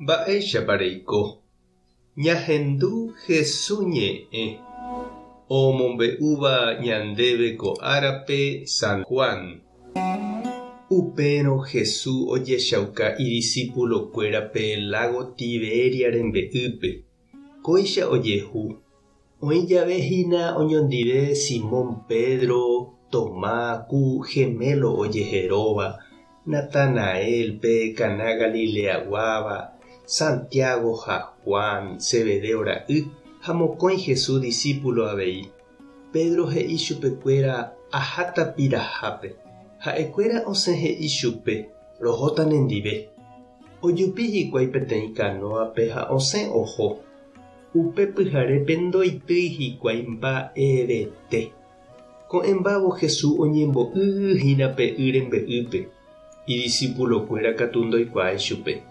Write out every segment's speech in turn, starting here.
Mba'éichapa reiko? Ñahendu Hesu ñe'ẽ omombe'úva ñandéve ko árape San Juan. Upérõ Hesu ojechauka idisípulokuérape lágo Tiberia rembe'ýpe. Kóicha ojehu, Oĩ jave hína oñondive Simón Pedro, Tomá, ku Gemelo ojeheróva, Natanael, pe Caná Galileaguáva, Santiago ha Juan, Zebedeo ra'y, ha mokõi Jesús disípulo avei. Pedro he'i chupekuéra, Aháta pirahápe. Ha'ekuéra osẽ he'i chupe, Rohóta nendive. Ojupi hikuái peteĩ kanóape ha osẽ oho. Upe pyharépe ndoitýi hikuái mba'evete. Ko'ẽmbávo Jesús oñembo'y hína pe y rembe'ýpe, idisipulokuéra katu ndoikuaái chupe.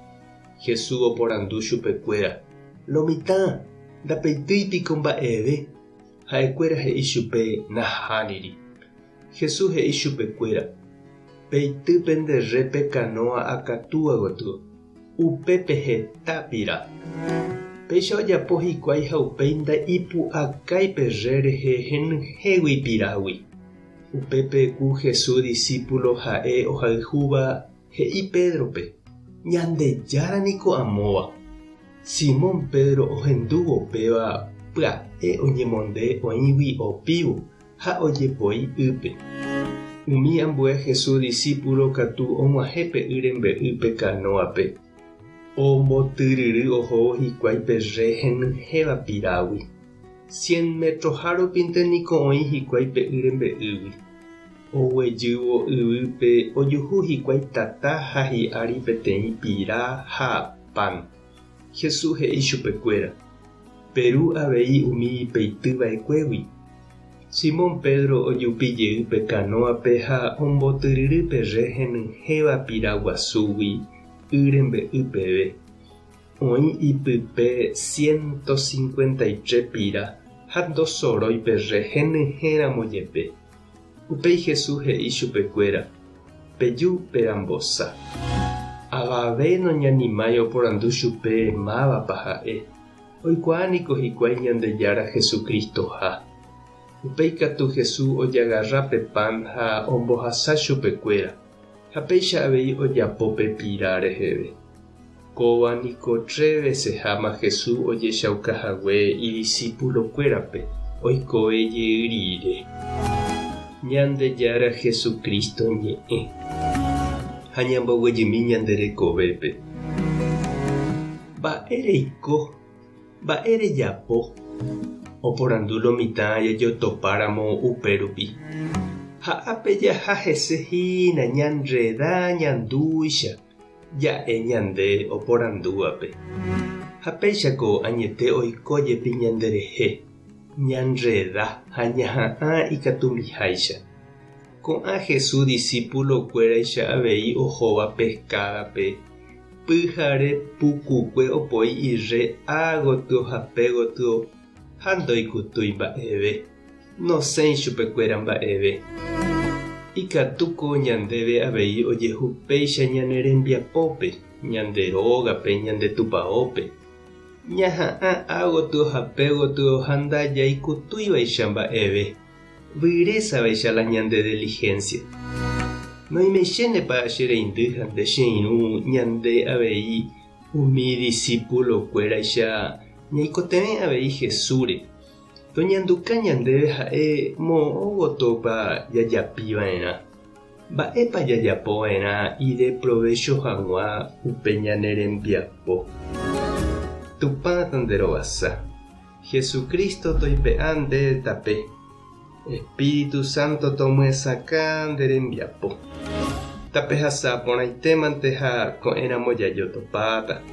Jesús oporandu chupekuéra, Lo mitã, ndapeitýi piko mba'eve? Ha'ekuéra he'i chupe, Nahániri. Jesús he'i chupekuéra, Peity pende rre pe kanóa akatúa gotyo. Upépe heta pira. Péicha ojapo hikuái ha upéi nda'ipu'akái pe rre rehe henyhẽgui pirágui. Upépe ku Jesús disípulo ha'e ohayhúva he'i Pédrope, Ñandejára niko amóva. Simón Pedro ohendúvo péva pya'e oñemonde oĩgui opívo ha ojepoi ýpe. Umi ambue Jesús disípulo katu og̃uahẽ pe y rembe'ýpe kanóape. Ombotyryry ohóvo hikuái pe rre henyhẽva pirágui. Cien metroha rupínte niko oĩ hikuái pe y rembe'ýgui. Oguejývo yvýpe ojuhu hikuái tata ha hi'ári peteĩ pira ha pan. Jesús he'i chupekuéra, Peru avei umi peity va'ekuégui. Simón Pedro ojupi jey pe kanóape ha ombotyryry pe rre henyhẽva pira guasúgui y rembe'y peve. Oĩ ipype ciento cincuenta y tres pira ha ndosorói pe rre henyhẽ ramo jepe. Upéi Jesús he'i chupekuéra, Peju perambosa. Avave noñanimái oporandu chupe mávapa ha'e, oikuaa niko hikuái Ñandejára Jesucristoha. Upéi katu Jesús ojagarra pe pan ha ombohasa chupekuéra, ha péicha avei ojapo pe pira reheve. Kóva niko tre veseháma Jesús ojechauka hague idisipulokuérape oikove jey rire. Ñandejára Jesucristo ñe'ẽ. Ha ñamboguejymi ñande rekovépe. Mba'e reiko? Mba'e rejapo? Oporandu lo mitã jajotopáramo upérupi. Ha ápe jaha hese hína ñanreda ñandúicha. Ja'e ñande oporandúvape. Ha péichako añete oiko jepi ñanderehe, ñanreda ha ñaha'ã ikatumiháicha. Ko'ã Jesús disípulo-kuéraicha avei ohóva peskádape, pyhare pukukue opoi irre ágotyo ha pégotyo ha ndoikutúi mba'eve. Nosẽi chupekuéra mba'eve. Ikatúko ñandéve avei ojehu péicha ñane rembiapópe, ñande rógape, ñande tupaópe. Ñaha'ã ágotyo ha pégotyo ha ndajaikutúivaicha mba'eve, vyrésavaicha la ñande diligencia. Noimeichénepa che reindy ha nde che irũ ñande avei umi disípulokuéraicha ñaikotevẽ avei Jesúsre. Toñanduka ñandéve ha'e moõ gotyopa jajapi va'erã. Mba'épa jajapo va'erã ideprovécho hag̃ua upe ñane rembiapo? Tupã tanderovasa. Jesucristo toipe'a nde tape. Espíritu Santo tomyesakã nde rembiapo. Tapehasa porãitémante ha ko'ẽramo jajotopáta.